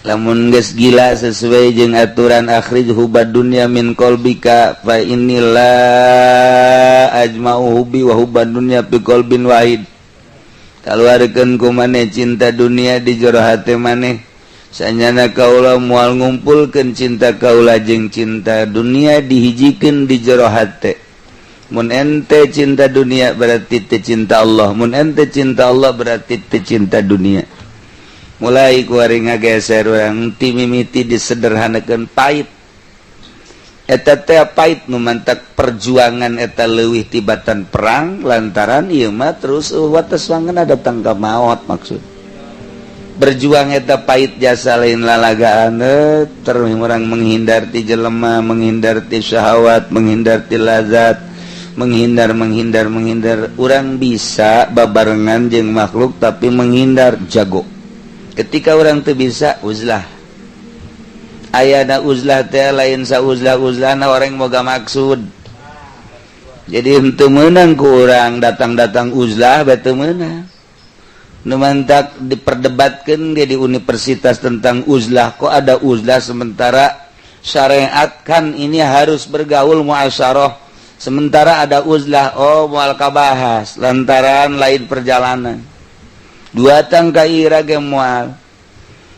Lamun geus gila sesuai jeung aturan, akhrij hubbad dunya min qalbika fa inni la ajma'u hubbi wa hubbad dunya fi qalbin wahid. Kaluarkeun ku maneh cinta dunia di jero hate maneh, sanyana kaula moal ngumpulkeun cinta kaula jeung cinta dunia dihijikeun di jero hate. Mun ente cinta dunia, berarti teu cinta Allah. Mun ente cinta Allah, berarti teu cinta dunia. Mulai kuari ngageser urang ti mimiti disederhanakeun. Pahit eta teh, pahit. Nu mantak perjuangan eta leuwih tibatan perang, lantaran ieu mah terus wates wangen datang ka maot. Maksud berjuang eta pahit jasa, lain lalagaan. Terus orang menghindar ti jelema, menghindar ti syahwat, menghindar ti lazat, menghindar, menghindar, menghindar. Orang bisa babarengan jeung makhluk tapi menghindar jago. Ketika orang tuh bisa uzlah, ayana uzlah teh lain sa uzlah uzlahna orang moga maksud. Jadi untuk menang kurang datang-datang uzlah batu menang. Nu mantak diperdebatkan dia di universitas tentang uzlah. Kok ada uzlah sementara syariat kan ini harus bergaul, muasyarah, sementara ada uzlah? Oh, moal kabahas lantaran lain perjalanan dua tangka ira ge moal.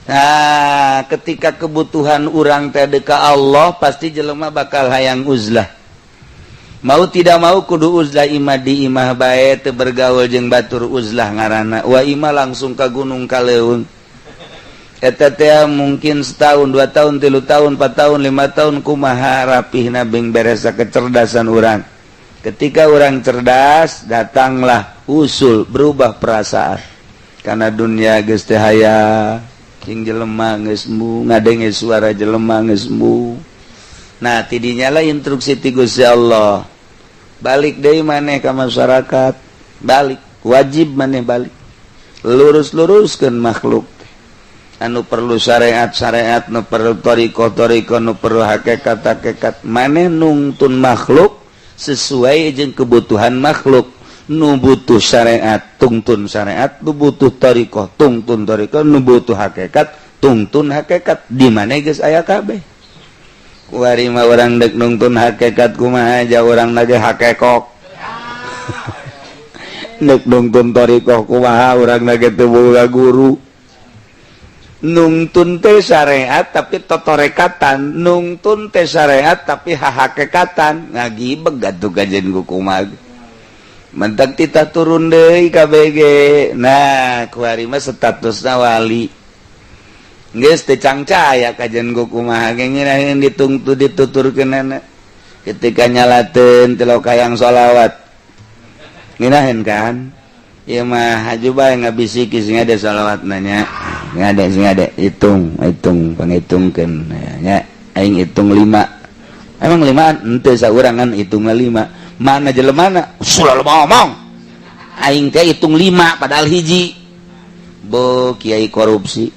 Nah, ketika kebutuhan urang teh ka Allah, pasti jelema bakal hayang uzlah. Mau tidak mau kudu uzlah. Imah di imah bae, teu bergaul jeung batur, uzlah ngaranna. Wa imah langsung ka gunung, ka leuweung. Eta teh mungkin setahun, 2 tahun, 3 tahun, 4 tahun, 5 tahun, kumaha rapihna bing beresa kecerdasan orang. Ketika orang cerdas, datanglah usul berubah perasaan karena dunia geus teu hayang jeung jelema, geus ngadenge suara jelema geus. Nah, tidinya lah instruksi ti Gusti Allah, balik deui maneh ka masyarakat, balik, wajib maneh balik, lurus-luruskeun makhluk. Anu perlu syariat syariat, nu perlu thoriqoh thoriqoh, nu perlu hakikat hakikat. Maneh nungtun makhluk sesuai jeung kebutuhan makhluk. Nu butuh syariat, tungtun syariat. Nu butuh thoriqoh, tungtun thoriqoh. Nu butuh hakikat, tungtun hakikat. Di mana geus aya kabeh. Kuari mah urang dek nungtun hakikat kumaha aja, urang lagi hakekok. Dek nungtun thoriqoh kumaha, urang lagi teu boga guru. Nungtun teh syariat tapi totorekatan, nungtun teh syariat tapi hahakekatan, ngagibeg atuh kajen ku kumaha. Mentak tita turun deui KBG. Nah, kuari mah statusna wali geus teu cangcaya kajen ku kumaha ge ngeunaheun ditungtu dituturkeunana. Ketika nyalateun tilok hayang sholawat ngeunaheun kan. Ieu mah haju bae ngabisiki sing ada sholawat nanya ngade sing ada hitung hitung pangitungkeun nya. Aing hitung lima, emang lima ente saurangan hitungna lima. Mana jelemana selalu ngomong aing teh hitung lima padahal hiji. Bo kiai korupsi,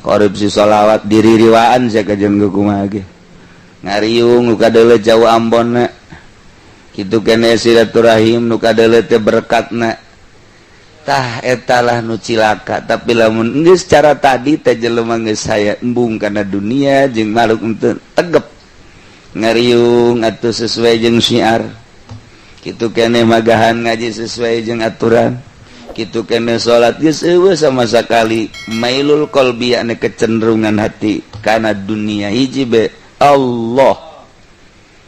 korupsi sholawat diririwaan sia kajen kumaha ge. Ngariung nu kadeuleu jauh Ambon kitu kene, silaturahim nu kadeuleu teh berkatna. Tah, etalah nu cilaka. Tapi lamun geus cara tadi teh, jelema geus saya embung kana dunia jeung makhluk henteu, tegep ngariung atuh sesuai jeung syiar kitu kene, magahan ngaji sesuai jeung aturan kitu kene, salat geus eueuh sama sekali mailul qalbi, ane kecenderungan hati kana dunia. Hiji be Allah.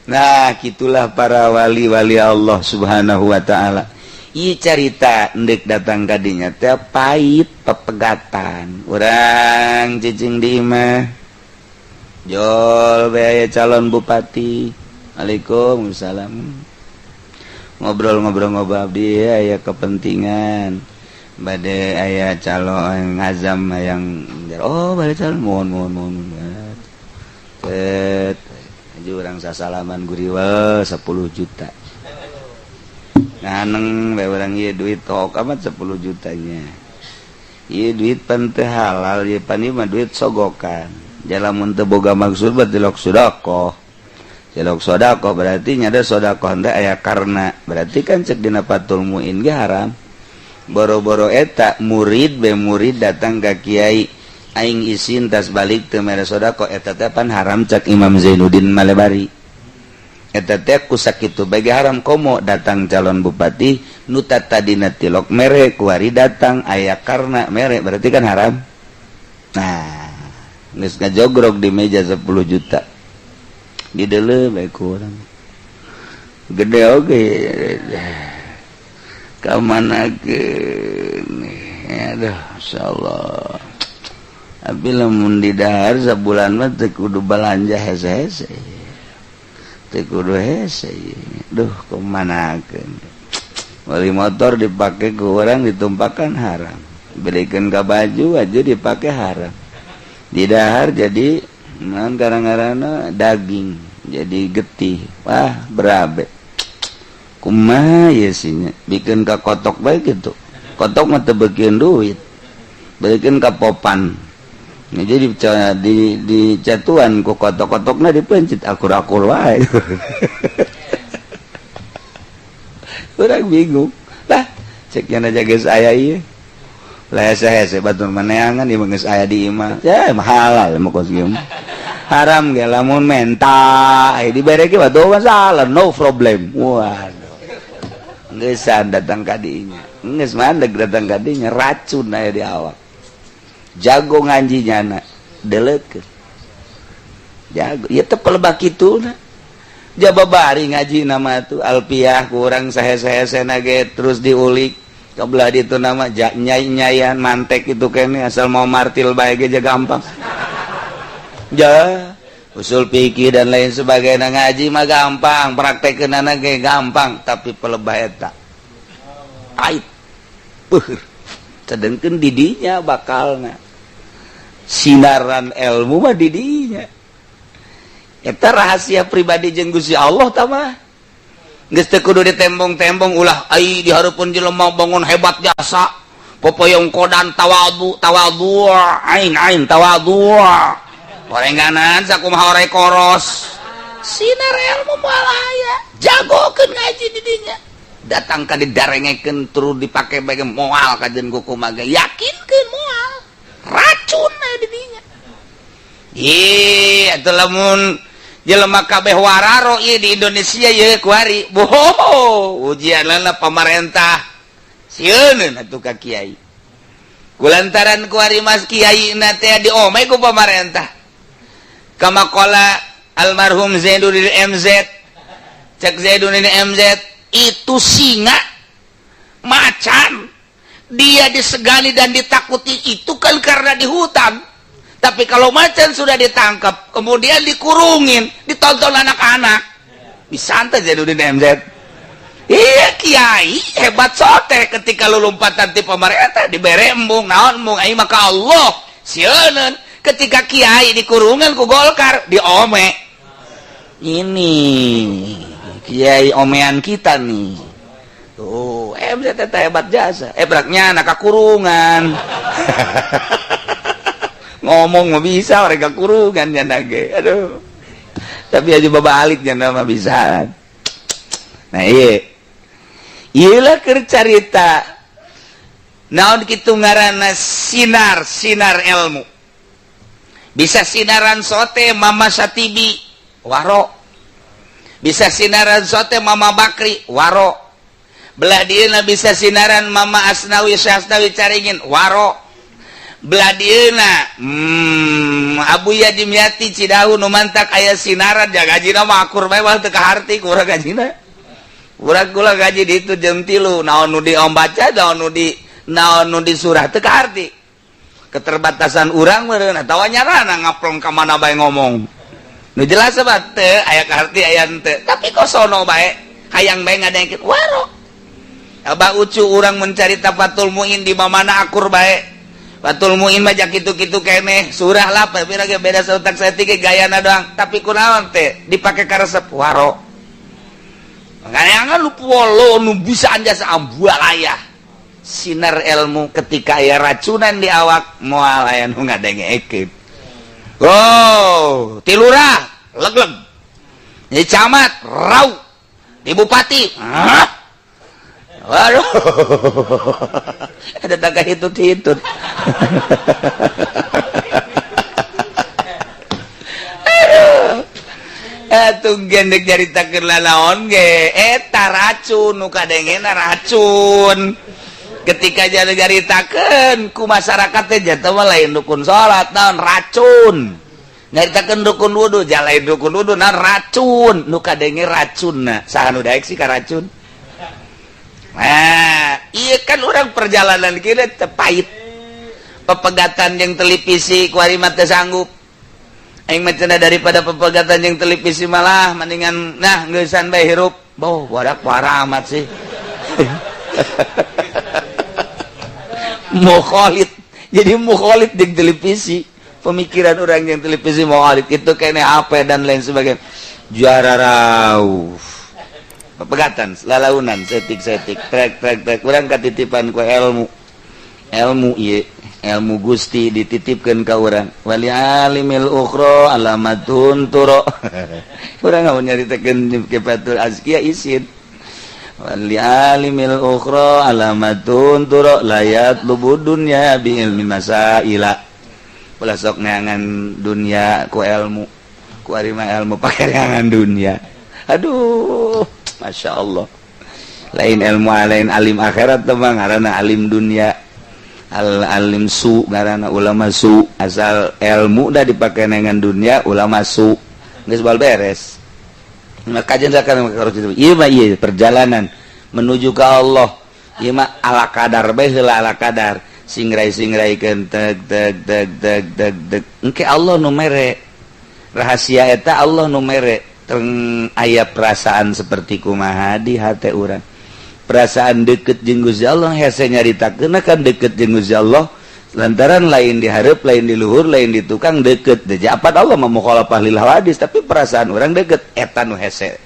Nah, gitulah para wali-wali Allah Subhanahu wa ta'ala. Ieu carita endek datang kadinya teh pahit, pepegatan. Urang cicing di imah, jol aya calon bupati. Waalaikumsalam. Ngobrol-ngobrol-ngobrol, abdi aya kepentingan, bade aya calon ngazam yang oh bade calon, mohon mohon mohon. Set urang sasalaman, guriwel 10 juta nganeng bae urang. Ieu duit tok amat 10 jutanya. Ieu duit pan teu halal, ieu pan ieu mah duit sogokan. Lamun teu boga maksud berarti lok sedekah. Celok sedekah berarti nyada sedekah teh aya karena berarti kan cek dina Fathul Muin ge haram. Boro-boro eta, murid be murid datang ka kiai. Aing isin tas balik teu mere sedekah, eta teh pan haram. Cak Imam Zainuddin Malebari, eta teh ku sakitu bagi haram. Komo datang calon bupati nu tadina tilok mere, kuari datang aya karena mere, berarti kan haram. Nah, geus ngajogrok di meja 10 juta di deuleu bae kurang gede oge ka mana ke. Aduh, insyaallah. Tapi lamun di dahar sabulan mah teu kudu balanja hese-hese, teu kudu hese. Duh, kumanakeun? Beli motor dipakai ku orang ditumpakan haram, belikan ke baju aja dipakai haram. Di dahar jadi naon karang-karana daging jadi getih. Wah, berabe kumaha ya sihnya? Bikin ka kotok baik gitu, kotok mah teu beukeun duit. Beukeun ka popan. Nah, jadi di catuan ku kotok-kotokna dipencit, akur-akur wae. Urang bingung lah, cek nya aja geus aya ieu lah, hese-hese batur maneangan ieu geus aya di imah ya halal mah kos kieu. Haram ge lamun menta dibere ge batu masalah, no problem. Waduh, geusan datang ka dinya, geus mandeg datang ka dinya, racun aya di awak. Jago ngaji nyana deleukeun jago ieu teh pelebak kitu na jaba bari ngaji nama tuh alpiah kurang sahe-sahe ge terus diulik kebelah itu nama nyai-nyayan mantek itu kene asal mau martil bae ge gampang ja usul pikir dan lain sebagainya. Ngaji mah gampang, praktekkeunana ge gampang, tapi pelebah eta pahit peuh. Sedangkan didinya bakalna sinaran ilmu mah didinya eta rahasia pribadi jeung Gusti Allah. Tah mah geus teu kudu ditembong-tembong. Ulah ai dihareupeun jelema bangun hebat jasa popoyong kodan tawadu tawadu ain ain tawadu gorenganan sakumaha ore koros. Sinar ilmu moal aya. Jagokeun ngaji didinya, datang ka didarengekeun terus dipake bae moal kajen kumaha ge, yakinkeun moal racun aya didinya. Ih, atuh lamun jelema kabeh wararo ieu di Indonesia ieu kuari boho ujianna pamarentah sieun atuh ka kiai. Kulantaran kuari mas kiai na teh diome ku pamarentah. Kama qala almarhum Zainuddin MZ, cek Zainuddin MZ itu singa macan dia disegani dan ditakuti itu kan karena di hutan. Tapi kalau macan sudah ditangkap, kemudian dikurungin, ditonton anak-anak, bisa santai. Zainuddin MZ, iya, kiai hebat sote ketika lu lompatan ti pemerintah dibere embung naon embung aing maka Allah sieun. Ketika kiai dikurungan ku Golkar diome, ini kiai omean kita nih tuh. MZ hebat jasa ebraknya anak kurungan ngomong mah bisa mereka kurungan ya nage. Aduh, tapi aja babalik nya mah bisa. Nah, iya iyalah keur carita naon kitu ngaranna sinar sinar ilmu. Bisa sinaran sote Mama Satibi waro, bisa sinaran sote Mama Bakri waro, belah dieuna bisa sinaran Mama Asnawi Syasnawi Caringin waro, belah dieuna Abu Yadimyati Cidahu nu mantak aya sinaran ja gajina mah akur bae mah teu kaharti kurang gajina. Urang kula gaji di itu jam 3, naon nu di baca, naon nu di surah teu kaharti, keterbatasan urang meureun atawa nyarana ngaplong ka mana bae ngomong nu jelas sebab teu aya kaharti aya henteu, tapi kok sono bae hayang bae ngadengkeun waro. Abah Ucu urang mencari Fathul Muin di mana akur bae. Fathul Muin mah kitu-kitu keneh surah lah pira ge beda sautak saeutik ge gayana doang, tapi kunaon teh dipake karesep waro. Makanya lu polo nu bisa anjasa ambualaya sinar ilmu ketika aya racunan di awak moal aya nu ngadengekeun. Oh, ti lurah leg-leg, di camat rau, di bupati. Hah? Waduh, ada tak hitut-hitut. Aduh, atuh gendek nyaritakeun lalaon ge eta racun nu kadengena racun. Ketika jadi nyaritakeun ku masyarakat teh jatuh mah lain dukun salat naon racun. Nyaritakeun dukun wudu ja lain dukun wudu naon racun. Nu kadenge racunna. Saha nu daek sih ka racun? Nah, iya kan orang perjalanan kita tepait. Pepegatan yang televisi kuari mah teu sanggup. Aing mah cenah daripada pepegatan yang televisi malah mendingan nah geusan bae hirup. Boh, wadak parah amat sih. Mukholid. Jadi mukholid di televisi. Pemikiran orang yang televisi mukholid itu kayaknya HP dan lain sebagainya. Juara rauh. Pepegatan lalaunan setik-setik trek trek trek urang katitipan ku ilmu. Ilmu ieu, ilmu Gusti dititipkeun ka urang. Wali alimil ukhra alamatun turo. Urang mau nyaritakeun kifatul azkiya isin. Wali alimil ukhra alamatun turo layat lubu dunya bi ilmi masaila. Ulah sok neangan dunia ku ilmu. Ku ari mah ilmu pake neangan dunia. Aduh, Masya Allah. Lain ilmu lain alim akhirat teh mah ngaranna alim dunia. Al alim su ngaranna ulama su. Asal ilmu dah dipake neangan dunia ulama su. Geus bal beres. Maka kajian harus itu. Ieu mah ieu perjalanan menuju ke Allah. Ieu mah ala kadar bae heula ala kadar. Singrai-singraikeun teg teg teg teg teg teg. Engke Allah nu mere. Rahasia eta Allah nu mere. Teng aya perasaan seperti kumaha di hate urang. Perasaan deket jeung Gusti Allah hese nyaritakeun kan deket jeung Gusti Allah lantaran lain dihareup, lain di luhur, lain di tukang deket. Japat Allah mah mukhalafah lil hawadis, tapi perasaan orang deket eta nu hese.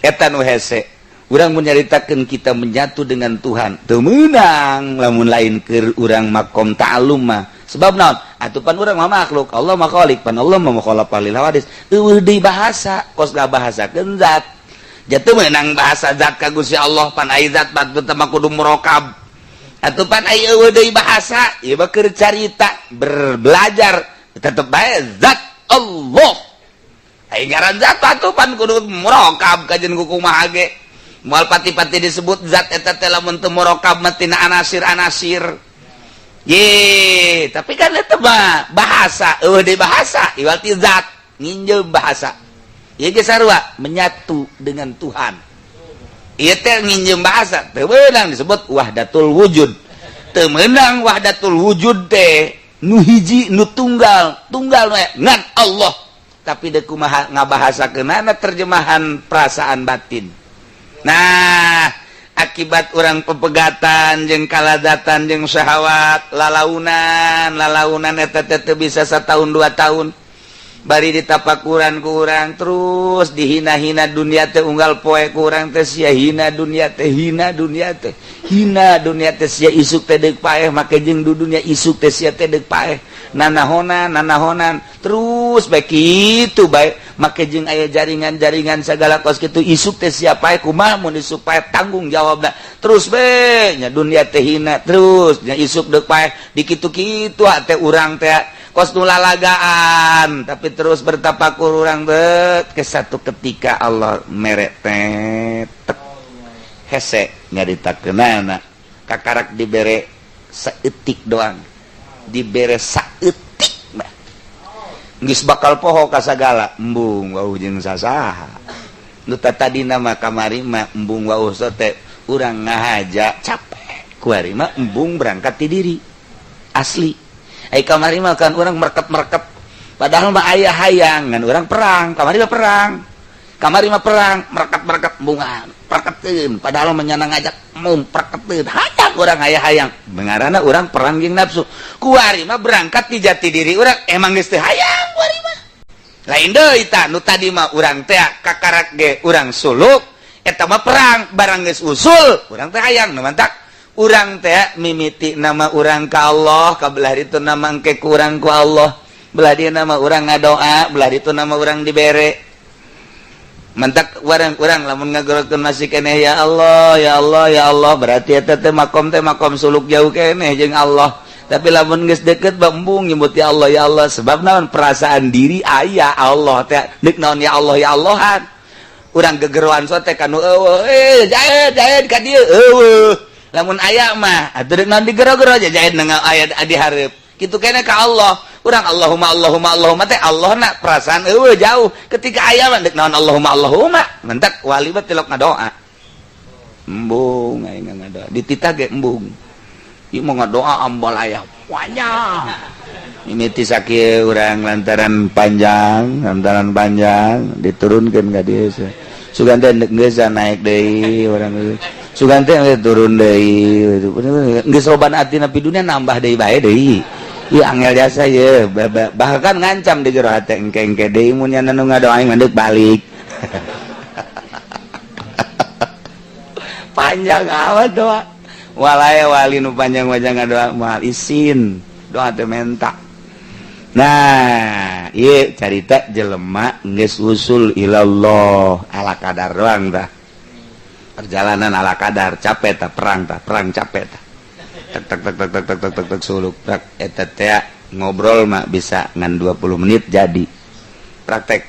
Eta nu hese. Urang mun nyaritakeun kita menyatu dengan Tuhan, teu meunang lamun lain keur urang makom ta'allum mah. Sebab naon? Atuh pan urang mah makhluk, Allah mah khalik, pan Allah mah mukhalafah lil hawadis. Eueuh deui bahasa, kos ngabahasakeun zat. Jatuh meunang bahasa zat ka Gusti Allah, pan ai zat batu teh mah kudu murokab. Atuh pan ai eueuh deui bahasa, ieu mah keur carita, berbelajar tetep bae zat Allah. Ai ngaran zat atuh pan kudu murokab kajen ku kumaha ge. Moal pati-pati disebut zat eta teh lamun teu murokab mah tina anasir-anasir. Ye, tapi kan eta mah bahasa, eueuh deui bahasa, iwal ti zat, nginjeum bahasa. Ieu ge sarua menyatu dengan Tuhan. Ieu teh nginjeum bahasa, teu meunang disebut wahdatul wujud. Teu meunang wahdatul wujud teh nu hiji nu tunggal, tunggal we ngan Allah. Tapi deuk kumaha ngabahasakeunana terjemahan perasaan batin. Nah, akibat orang pepegatan jeung kaladatan jeung syahwat lalaunan lalaunan eta teh teu bisa setahun dua tahun bari ditapakuran ku urang terus dihina-hina dunia teh unggal poe ku urang teh sia hina dunia teh hina dunia teh hina dunia teh sia isuk teh deuk paeh make jeung du dunia isuk teh sia teh deuk paeh nanahonan nanahonan terus bae kitu bae make jeung aya jaringan-jaringan segala kos kitu isuk teh sia paeh kumaha mun isuk paeh tanggung jawabna terus bae nya dunia teh hina terus nya isuk deuk paeh dikitu-kitu teh urang teh kos nu lalagaan tapi terus bertapakur urang bet ke satu ketika Allah mere teh tek hese nyaritakeunana kakarak dibere saeutik doang dibere saeutik mah geus bakal poho ka sagala embung wau jeung sasaha nu tadina mah kamari mah embung wau sote urang ngahaja capek kuari mah embung berangkat ti diri asli. Ai kamari mah kan urang merket-merket padahal mah aya hayang ngan urang perang kamari mah perang kamari mah perang merket-merket embungan perketeun padahal mah nyana ngajak mum perketeun hayang urang aya hayang bengarana urang perang jeung nafsu kuari mah berangkat ti jati diri urang emang geus teu hayang kuari mah lain deui tah nu tadi mah urang teh kakarak ge urang suluk eta mah perang barang geus usul urang teh hayang nu mantak urang teh mimiti nama urang ka Allah kabelah itu nama engke kurang ku Allah belah dia nama urang ngadoa belah itu nama urang dibere. Mantak urang-urang lamun ngagorokeun masih keneh ya Allah, ya Allah, ya Allah, berarti eta teh makom suluk jauh keneh jeung Allah. Tapi lamun geus deket embung nyebut ya Allah, ya Allah, sebab naon perasaan diri aya Allah teh deuk naon ya Allah ya Allahan. Urang gegeroan sote kanu eueuh, eh jaed jaed ka dieu eueuh. Lamun aya mah atuh deuk naon digero-gero jaed nang aya di hareup. Kitu keneh ka Allah. Urang Allahumma Allahumma Allahumma teh Allah na perasaan eueuh jauh. Ketika aya mah deuk naon Allahumma Allahumma, mentak wali mah tilok ngadoa. Embung aing ngadoa. Dititah ge embung. Ieu mah ngadoa ambal aya panjang. Mimiti sakieu urang lantaran panjang diturunkeun ka dieu. Sugan teh geus naik deui urang. Sugan teh turun deui. Geus loban atina pi dunya nambah deui bae deui. Ieu angel jasa ye, bahkan ngancam di jero hate engke-engke deui mun nya nu ngadoa aing mah balik. Panjang amat doa. Walaya wali nu panjang wajah ngadoa moal isin, doa teh menta. Nah, ieu carita jelema geus usul ilallah ala kadar doang tah. Perjalanan ala kadar, capek tah perang capek tah. Tek tek tek tek tek tek tek tek tek suluk tek eta teh ngobrol mah bisa ngan 20 menit jadi praktek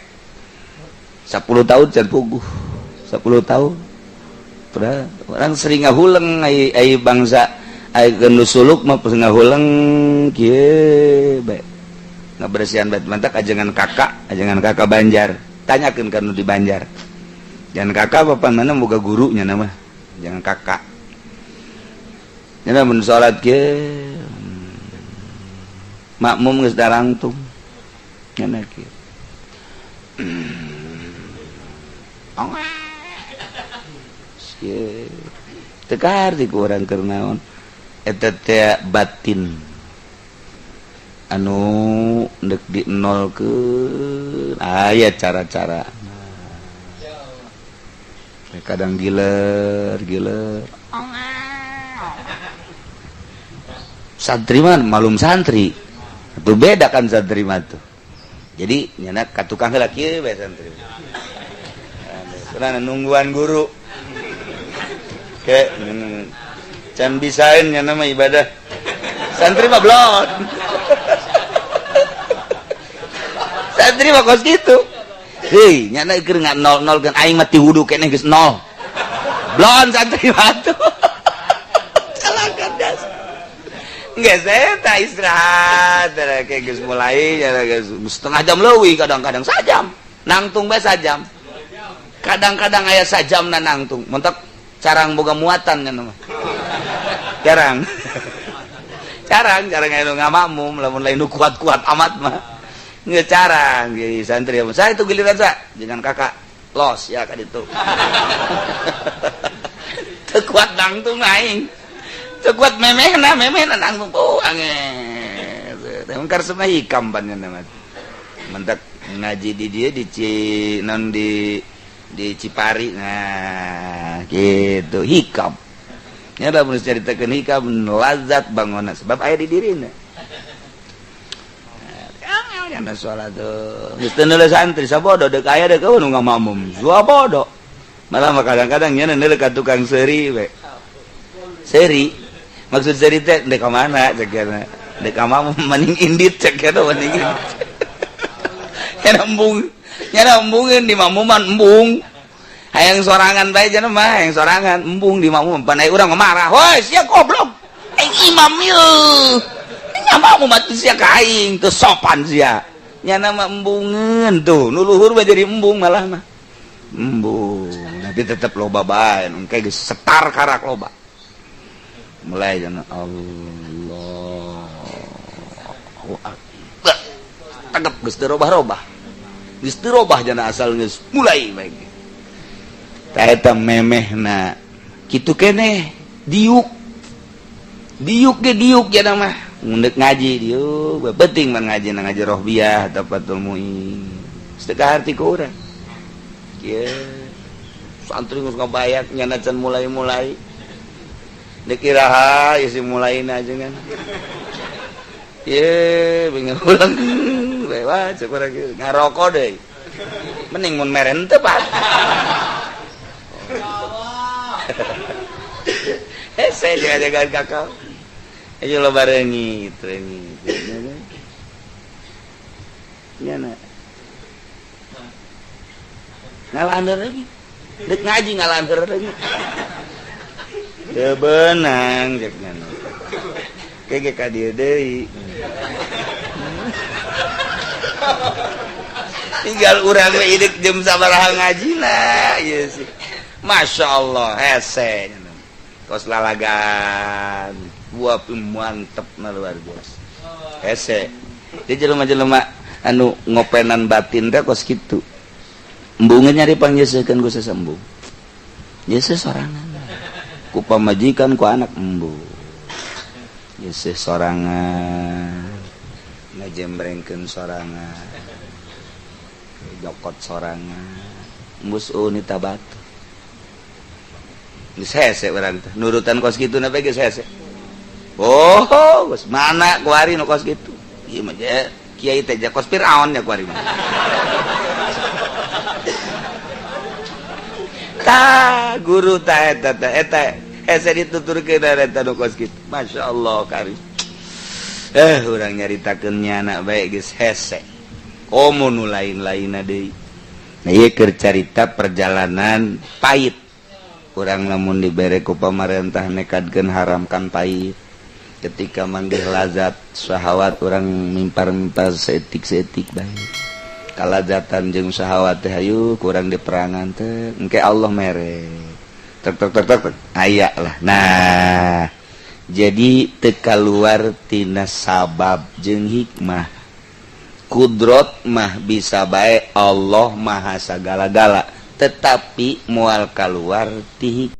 10 tahun can puguh 10 tahun orang sering ngahuleng ai ai bangsa ai geus suluk mah ngahuleng kieu bae ngabersihan bait mantak ajengan kakak Banjar tanyakeun ka nu di Banjar jangan kakak bapak mana boga gurunya nama jangan kakak. Nya mun salat ge makmum geus darangtung nya kieu. Teu kaharti ku urang keur naon eta teh batin anu deuk dinolkeun aya cara-cara. Kadang giler-giler santri mah malum santri itu beda kan santri mah tuh. Jadi nyana ka tukang heula kieu bae santri. Karena nungguan guru. Ke can bisaeun nyana mah ibadah. Santri mah blon. Santri mah kos kitu. Hei, nyana keur nol-nol kan aing mah ti wudu keneh geus nol. Blon santri mah tuh. Calakan das. Nggak, saya tak istirahat kayak geus mulai setengah jam leuwih kadang-kadang sajam nangtung bae sajam kadang-kadang aya sajam na nangtung mentok carang boga muatan kan mah carang carang carang aya nu ngamakmum lamun lain nu kuat-kuat amat mah nggak carang jadi santri saya itu giliran saya jangan kakak los ya ka ditu teu kuat nangtung aing kuat memehna memehna nanggung oh ange teh ungkar semah hikam pan nya mah mentak ngaji di dia di Ci non di Cipari nah gitu hikam nya da mun caritakeun hikam lazat bangunna sebab aya di dirina nya salat tuh geus teu neuleuh santri sabodo deuk aya deuk eueuh nu ngamakmum sabodo malah mah kadang-kadang nya neuleuh ka tukang seuri we seri maksud seri teh dek ka mana cek kana dek ka mah mending indit cek kana mending indit nya embung nya embungeun di makmuman embung hayang sorangan bae cenah mah hayang sorangan embung di makmum pan ai urang marah woi sia goblok aing imam ieu nya makmum atuh sia ka aing teu sopan sia nya mah embungeun tuh nu luhur mah jadi embung malah mah embung tapi tetep loba bae engke geus setar karak loba mulai jangan Allahu Akbar tegep geus teu robah-robah geus teu robah jana asal geus mulai bae tah eta memehna kitu keneh diuk diuk ge diuk jana mah mun deuk ngaji diuk penting mah ngaji na ngaji rohbiah tafatul muin teu kaharti ku urang kieu santri geus ngabayak nyana can mulai-mulai dikira isi mulai aja kan ye bingung ulang lewat ngarokok deh. Mending mun mere henteu, Pak. Hese jaga-jagaan kakao. Ayo lo barengi reungit. Nya na. Ngalandeur lagi. Dek ngaji ngalandeur lagi. Teu beunang cek nya. Kege ka dieu deui. Tinggal urang we idek jam sabaraha ngajina ieu sih. Masya Allah hese. Kos lalagan. Buah mantep na luar biasa. Hese. Dia jelema-jelema anu ngopenan batin teh kos kitu. Embungeun nyari pangnyeuseukeun ku sesembung. Yeuseuh sorangan. Ku pamajikan ku anak embung. Yeuseuh sorangan. Ngajembrengkeun sorangan. Jokot sorangan. Embus unita batu. Geus hese urang teh. Nurutan kos kitu na bae geus hese. Oh, geus mana kuari nu kos kitu. Ieu mah kiai teh kos Firaun ya kuari mah. Tah guru tah eta teh eta hese dituturkeun eta nu kos kitu. Masyaallah kari. Urang nyaritakeun nya anak bae geus hese. Komo nu lain-lainna deui. Nah ieu keur carita perjalanan pahit. Urang lamun dibere ku pamarentah nekadkeun haramkan pahit. Ketika manggih lazat syahwat urang mimpar-mimpar seetik-seetik bae. Kalazatan jeung syahwat teh hayu kurang diperangan teh engke Allah mere. Tek tek tek tek aya lah. Nah, jadi teu kaluar tina sabab jeung hikmah. Kudrot mah bisa bae Allah maha sagala-gala, tetapi moal kaluar ti hikmah.